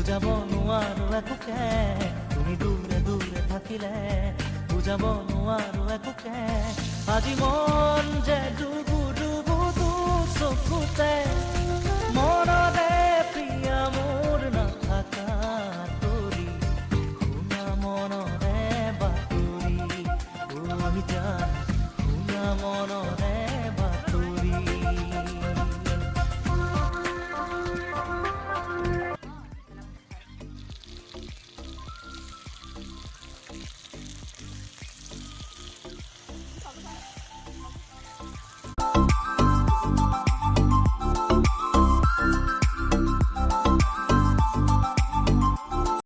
বুজাব নোৱাৰো একোকে, তুমি দূৰে দূৰে থাকিলে বুজাব নোৱাৰো একোকে। আজি মন যে ডুবু ডুবু দু চকুতে, মনৰে প্ৰিয়া মোৰ।